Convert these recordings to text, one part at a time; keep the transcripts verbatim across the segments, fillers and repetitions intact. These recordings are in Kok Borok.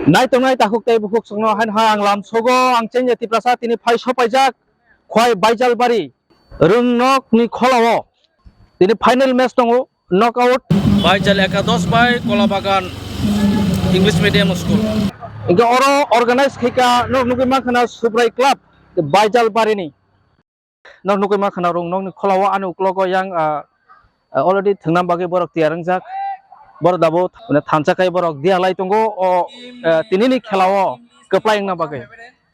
Nai tongnai takhuk tei bukhuk chwngno haino hai ang lamsogo, ang chengya Tiprasa tini phai sopaijak Khwai Baijalbari Rwngnokni kholao tini final match tongo, knockout. Baijal Ekadosh bai Kolabagan English Medium School. Hingke oro organize khaika, nok nugui mankha na Subrai Club Baijalbarini. Nok nugui mankha na rung nokni kholao ani uklogo yang, ah, ah, already thwngna bagwi borok tiyar wngjak. Borok dabo thansa khai borok diya lai tongo o, ah, tinini khelao kwplai wngna bagwi.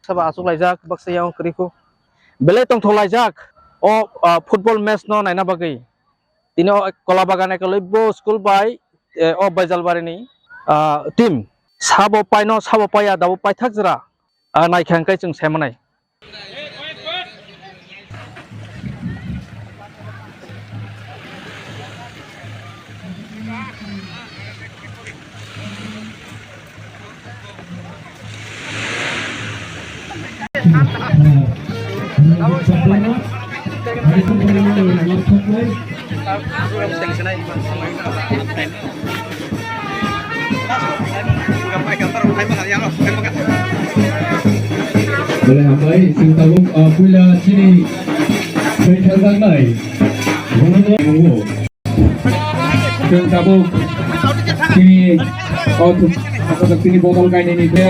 Sabo achuk laijak baksa yang kwrwi khu. Belai tongthok laijak o, ah, football match no naina bagwi. Tini o Kolabagan Ekalobya School bai, eh, o Baijalbarini, ah, team. Sabo paino, sabo paiya, dabo paithak jora, ah, naikha hwnkhe chwng saimanai. Belai hambai, chwng tabuk, ah, puila chini thwi thangjaknai. Bono no. Chwng tabuk chini, o, chwng tabuk chini bodol kainwini je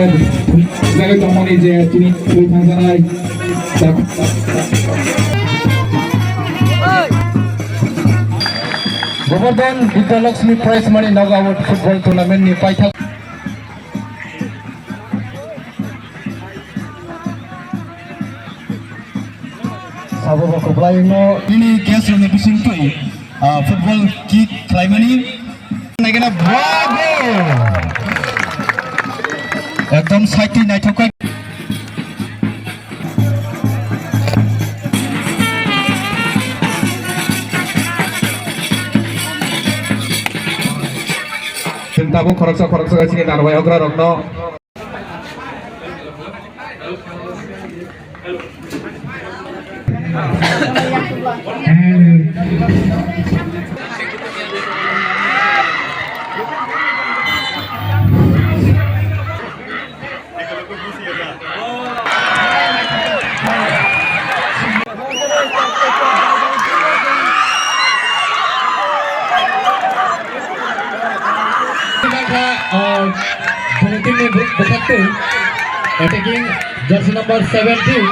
jaga tongmani je chini thwi thangjanai. Govardhan Vidya Lakshmi Prize Money Knockout Football Tournament ni paithak. Sabo bo kwplai no. Nini guest rokni bisingtwi, ah, football kick khlaimani. Naikhe na, bravo! Ekdom side twi naithok khe. Chwng tabuk khoroksa khoroksa chini narwai okra rokno. Attacking jersey number seventeen,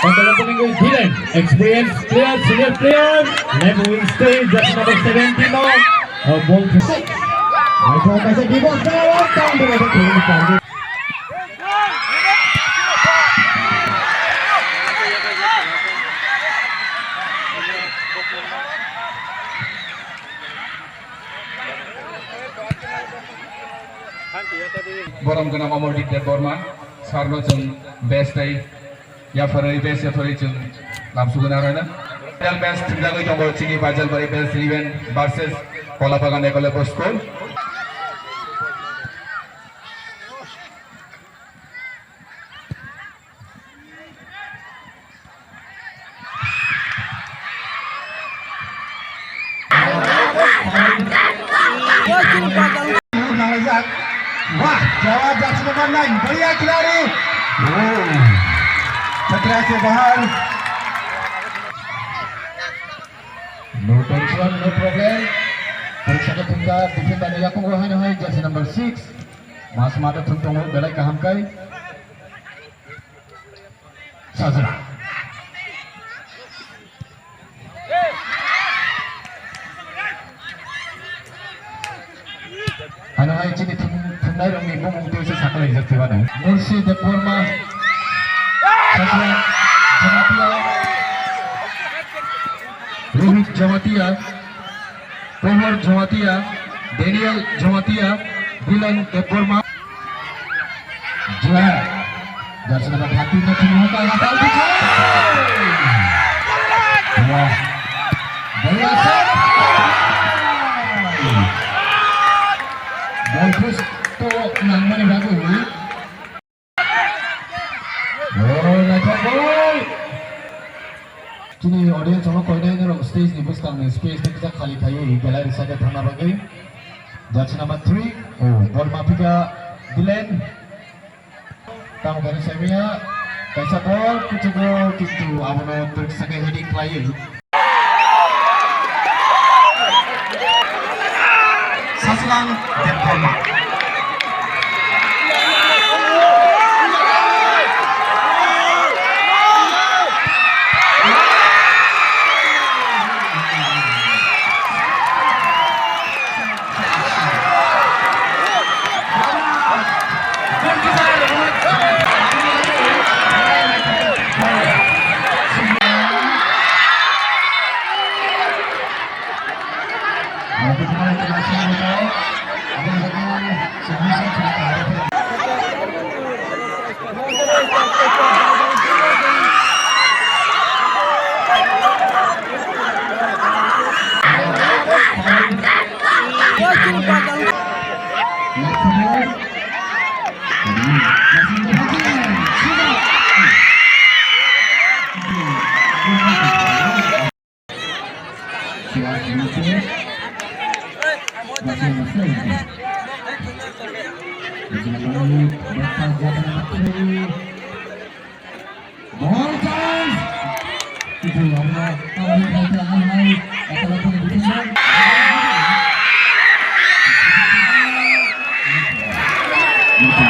Dylan, experienced player, senior player, left wing stage, jersey number seventeen no, ball. Borom gwnang Omorjit Debbarma sir no chwng best tei yapharwi best yapharwi chwng lamsugwi narwkna. Final match thwngjagwi tongo chini Baijalbari Best Eleven versus Kolabagan Ekolebo School. Wah, jawab jersey number nine, बढ़िया खिलाड़ी। Oh, खतरा से बाहर। No tension, no problem. Puriksa khe thwngkha, defender ni yakung rohai rohai, jersey number six. Mas mata thwng tongo, belai kaham kai. Sajra. Ano hai chini thum-, thumnai rokni bumung twi se sakalaijak thibano. Mursi Debbarma, Sajra Jamatia, Rohit Jamatia, Prohor Jamatia, Daniel Jamatia, Dylan Debbarma. Jai. Jersey number thirteen no thumwi hokha, hokha, hokha. Wah. Bola shot. Ball post to nangmani bagwi. Oh, naithok ball. Chini audience ono koinai norok stage ni bwskang ni space ni kisa khali khaiwi gallery side o thangna bagwi. Jersey number three, oh, ball maphika Dylan. Ang bari saimaya, kaisa bol kuchugo, kintu abono twrwk sakai heading khlaiwi. Saslang Debbarma. Ball chance. Itu yang mau tahu kita hai hai. Apa lagi di sini? Hai,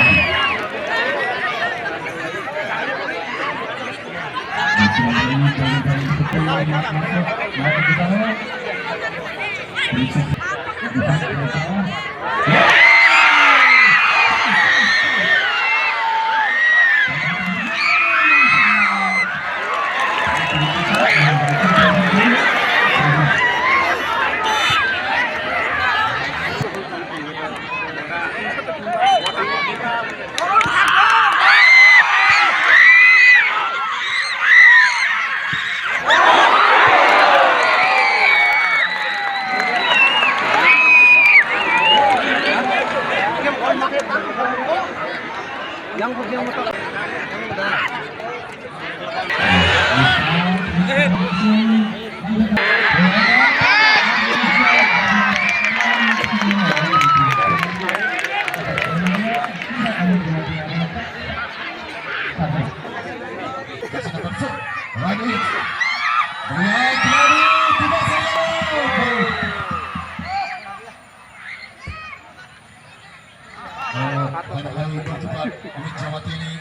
hai, goalkeeper Amit Jamatia ni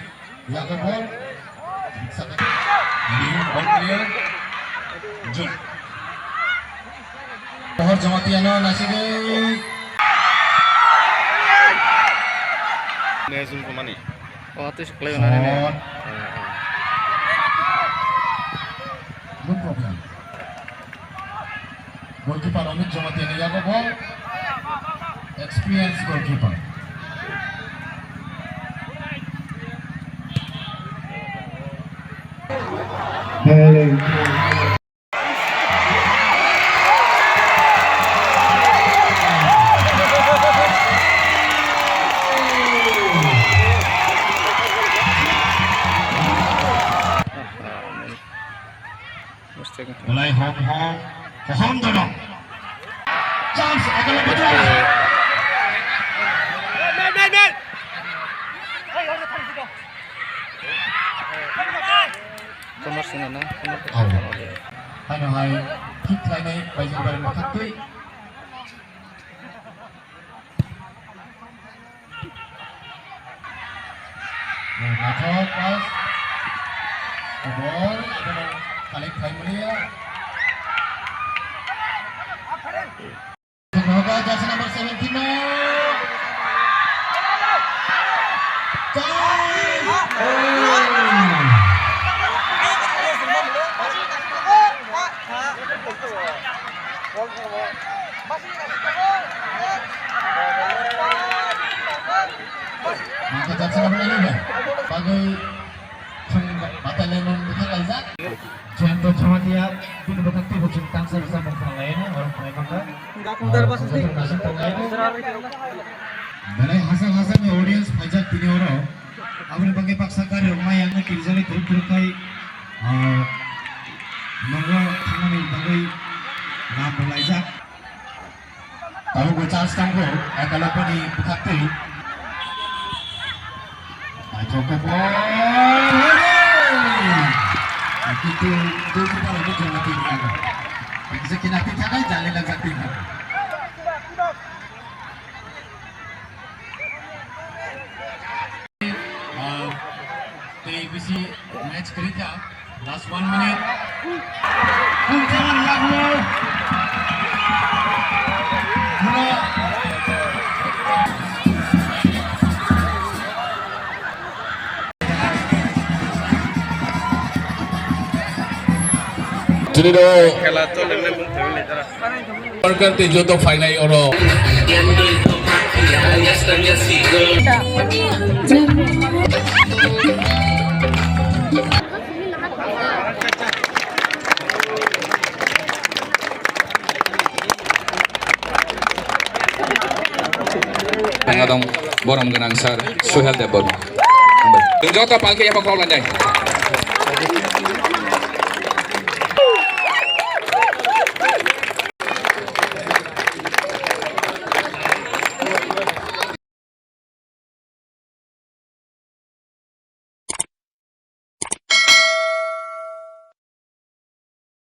yago ball. Ball clear. Jump. Pohor Jamatia no naisingwi. Nezum Kumani. Oh, tei se kwlai mano ne. Shot. No problem. Goalkeeper Amit Jamatia ni yago ball. Experience goalkeeper. Belai hom hom, hom dono. Chance, agala betul. Komar sina na, komar. Aw. Hano hai, hit lainai, paijak bari makhak twi. Naithok pass. Ball, abono collect khai maliya. Semoga jersey number seventeen no. Chance! Oh! Maka jaksa kabel ini dah. Bagai sung batalai non kita kaisa. Jayanta Jamatia bini bwkhak teibo chwng tangsa rwchapmung khwnalaina, oro khwnai mankha. Gakung dar basa di. Belai hachal hachalni audience phaijak tini oro. Aboni bagwi baksa gari rok mai ang kirijagwi thuruk thuruk khai, ah, nongo thangnani bagwi ram rwlaijak. Tabukbo chance tangkho, Ekalapani bwkhaktwi. Bai Sokopor. Kintu goalkeeper abo jora twi nang. Kaisa kina twi thakai jali langjak twi nang. Ah, tei bisi match kwrwi kha. Last one minute. Pungchaman lagu. Muno. Tini do. Khela chole ne bung thangni jara. Worker tei joto phainai oro. Ang adong borom gwnang sir Suhel Debbarma. Hambai. Joto palke yapha kok lanjai.